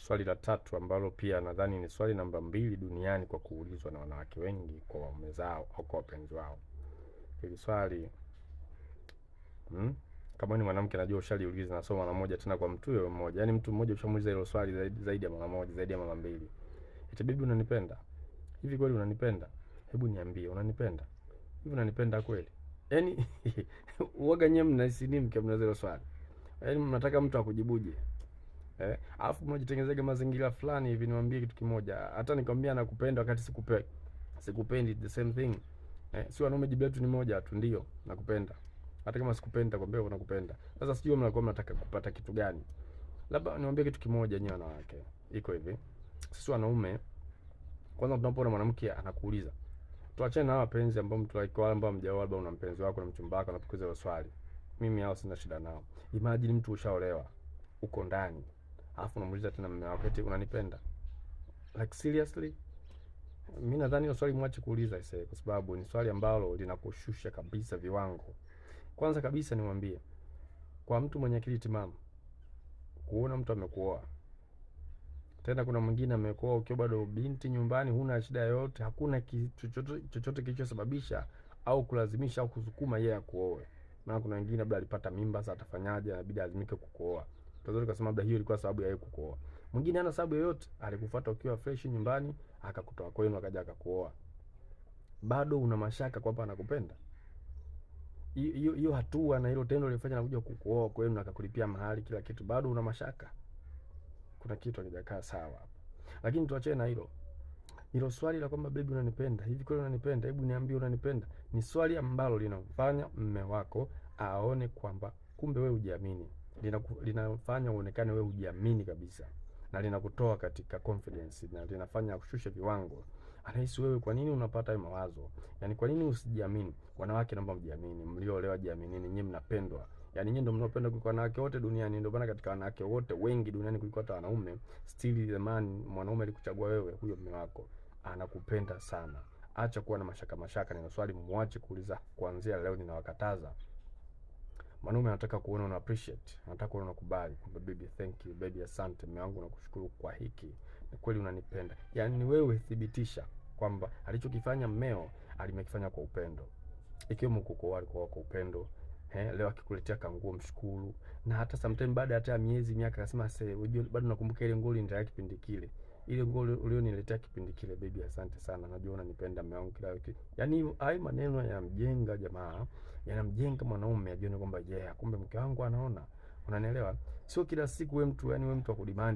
Swali la tatu ambalo pia nadhani ni swali namba 2 duniani kwa kuulizwa na wanawake wengi kwa waume zao au kwa wapenzi wao. Hili swali kama ni mwanamke najua ushaliuliza na sio mara moja tena kwa mtu huyo mmoja. Yaani mtu mmoja ushamuuliza hilo swali zaidi ya mara moja, zaidi ya mara mbili. Eti bibi unanipenda? Hivi kweli unanipenda? Hebu niambie unanipenda? Hivi unanipenda kweli? Yaani uoga nyewe mnahisi nini mkimuuliza hilo swali? Yaani mnataka mtu akujibuje? Alafu mnajitengenezea mazingira fulani hivi. Niwaambie kitu kimoja, hata nikwambia nakupenda wakati sikupendi, the same thing. Si wanaume jibu letu ni moja tu, ndio nakupenda. Hata kama sikupendi nitakwambia nakupenda. Sasa sijui mnakuwa mnataka kupata kitu gani. Labda niwaambie kitu kimoja nyinyi wanawake. Iko hivi. Sisi wanaume kwanza tunapoona mwanamke anakuuliza, tuachane na wapenzi ambao mtu like wale ambao hamjaoa, labda una mpenzi wako na mchumba wako anapokuuliza hilo swali. Mimi hao sina shida nao. Imagine mtu ushaolewa, uko ndani, alafu unamuuliza tena mume wako eti unanipenda? Like seriously? Mimi nadhani hilo swali mwache kuuliza ise, kwa sababu ni swali ambalo linakushusha kabisa viwango. Kwanza kabisa niwaambie, kwa mtu mwenye akili timamu kuona mtu amekuoa, tena kuna mwingine amekuoa ukiwa bado binti nyumbani, huna shida yoyote, hakuna kitu chochote kilichosababisha au kulazimisha au kusukuma yeye akuoe. Maana kuna wengine labda alipata mimba, sasa atafanyaje? Inabidi azimike kukuoa. Tunaweza tukasema labda hiyo ilikuwa sababu ya yeye kukuoa. Mwingine hana sababu yoyote, alikufuata ukiwa fresh nyumbani, akakutoa kwenu, akaja akakuoa. Bado una mashaka kwamba anakupenda? Hiyo hatua na hilo tendo lilifanya na kuja kukuoa kwenu na akakulipia mahali kila kitu, bado una mashaka? Kuna kitu hakijakaa sawa hapo. Lakini tuachane na hilo. Hilo swali la kwamba baby unanipenda, hivi kweli unanipenda, hebu niambie unanipenda, ni swali ambalo linamfanya mume wako aone kwamba kumbe wewe hujiamini. Linafanya uonekane wewe hujiamini kabisa, na linakutoa katika confidence, na linafanya kushusha viwango. Anahisi wewe kwa nini unapata hayo mawazo? Yaani kwa nini usijiamini? Wanawake naomba mjiamini, mlioolewa jiaminini, nyinyi mnapendwa. Yaani nyinyi ndio mnaopendwa kuliko wanawake wote duniani, ndio maana katika wanawake wote wengi duniani kuliko hata wanaume, still the man, mwanaume alikuchagua wewe, huyo mume wako anakupenda sana. Acha kuwa na mashaka mashaka, nina swali muache kuuliza kuanzia leo, ninawakataza. Mwanaume anataka kuona una appreciate, anataka kuona unakubali kwamba baby thank you, baby asante, mume wangu nakushukuru kwa hiki, ni kweli unanipenda. Yaani wewe thibitisha kwamba alichokifanya mmeo alimekifanya kwa upendo, ikiwemo kukuoa alikuwa kwa upendo. Leo akikuletea kanguo mshukuru, na hata sometimes baada hata ya miezi miaka akasema sasa unajua bado nakumbuka ile nguo uliniletea kipindi kile, ile nguo ulioniletea kipindi kile, baby asante sana, najua unanipenda mume wangu kila wiki. Yaani hayo maneno yanamjenga jamaa, yanamjenga mwanaume ajione kwamba yeah, kumbe mke wangu anaona. Unanielewa? Sio kila siku wewe mtu, yani wewe mtu wa kudemand